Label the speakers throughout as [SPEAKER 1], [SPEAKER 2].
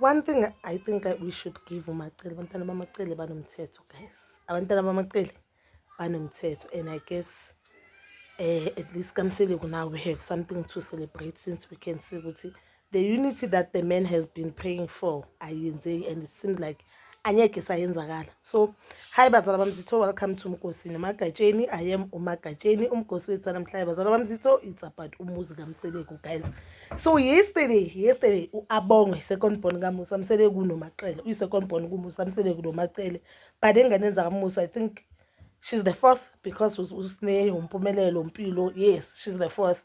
[SPEAKER 1] One thing I think we should give uMacele, abantwana bamaCele banomthetho, guys. Abantwana bamaCele banomthetho, and I guess at least kaMseleku now we have something to celebrate, since we can see ukuthi the unity that the man has been praying for ayenzeki, and it seems like angeke sayenzakala. So hi bazala bamzitho, welcome to Umgosi noMagatsheni. I am uMagatsheni. Umgosi wethu namhlanje, bazala bamzitho, it's about umuzi kaMseleku, guys. So yesterday u-Abongwe, second born kaMusa Mseleku noMacele, uyi-second born kuMusa Mseleku noMacele, but enganeni zakaMusa I think she's the fourth, because uSne, uMpumelelo, uMpilo. Yes, she's the fourth.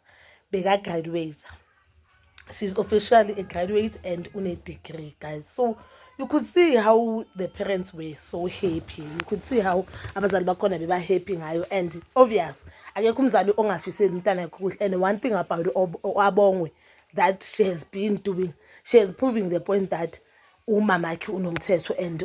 [SPEAKER 1] Beka-graduate, she's officially a graduate and une-degree, guys. So you could see how the parents were so happy. You could see how abazali bakhona beba-happy ngayo, and obvious akekho umzali ongafiseli umntana yakhe kuhle. And one thing about Abongwe that she has been doing, she has proving the point that umamakhe unomthetho, and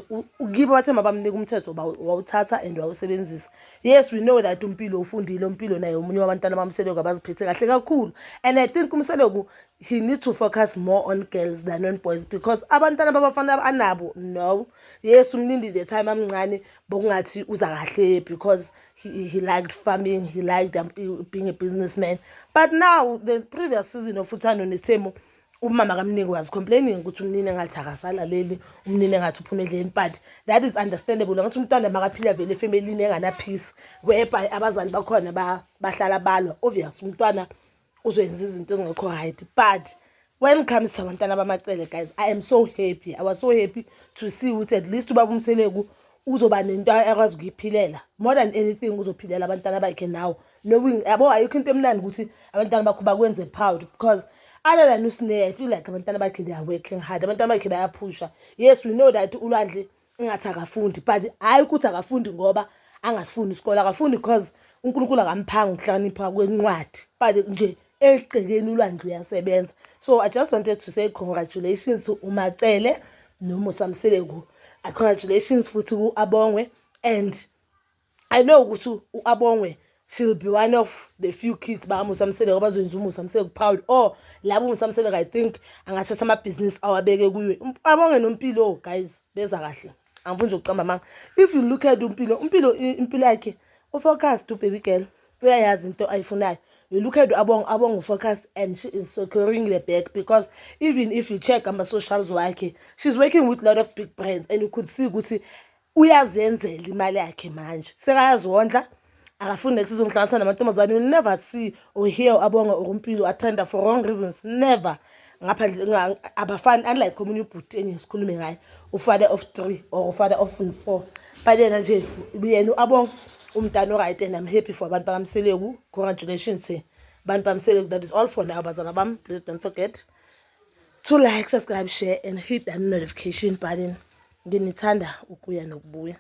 [SPEAKER 1] kibo bathe mabamnika umthetho wawuthatha and wawusebenzisa. Yes, we know that uMpilo ufundile. UMpilo naye omunye wabantwana baMseleku abaziphethe kahle kakhulu, and I think uMseleku, he need to focus more on girls than on boys, because abantwana babafana anabo, no. Yes, uMnindi, the time amncane bokungathi uza kahle because he liked farming, he liked being a businessman, but now the previous season of Uthando Nesithembu, umama kaMniki was complaining ukuthi uMnini engathi akasalaleli, uMnini engathi uphuma endleleni. But that is understandable, ngathi umntwana makaphila vele efemelini engana-peace, whereby abazali bakhona bahlala balwa, obvious umntwana uzoyenza izinto ezingekho right. But when it comes to abantwana bamaCele, guys, I am so happy. I was so happy to see ukuthi at least ubaba uMseleku uzoba nento akwazi ukuyiphilela. More than anything, uzophilela abantwana bakhe now, knowing yabo ayikho into emnandi ukuthi abantwana bakho bakwenze proud, because other than uSne, I feel like abantwana bakhe, they are working hard. Abantwana bakhe bayaphusha. Yes, we know that uLwandle engathi akafundi, but hhayi ukuthi akafundi ngoba angasifuni isikole, akafundi because uNkulunkulu akamphanga ukuhlakanipha kwencwadi, but nje egcekeni uLwandle uyasebenza. So I just wanted to say congratulations to uMacele noMusa Mseleku. Congratulations futhi ku-Abongwe, and I know ukuthi u-Abongwe, she'll be one of the few kids bakaMusa Mseleku abazoyenza uMusa Mseleku proud, or labo uMusa Mseleku I think angathatha amabhizinisi awabeke kuyo. Abongwe noMpilo, guys, beza kahle, angifuni nje ukucamba amanga. If you look at uMpilo, uMpilo impilo yakhe u-focused, u-baby girl uyayazi into ayifunayo. You look at Abong, Abong focused, and she is securing the bag, because even if you check ama-socials wakhe, she's working with a lot of big brands, and you could see ukuthi uyazenzela imali yakhe manje, sekayazondla, akafuni next izomhlanganisa namantombazane. You'll never see or hear Abonga or uMpilo attenda for wrong reasons, never. Ngaphandle abafani, unlike omunye ubhuti engisikhulume ngaye, u-father of three or u-father of four, but yena nje, yena u-Abonga umntana o-right, and I'm happy for abantu bakaMseleku. Congratulations bantu bamseleku. That is all for now, bazala bam. Please don't forget to like, subscribe, share and hit that notification button. Nginithanda ukuya nokubuya.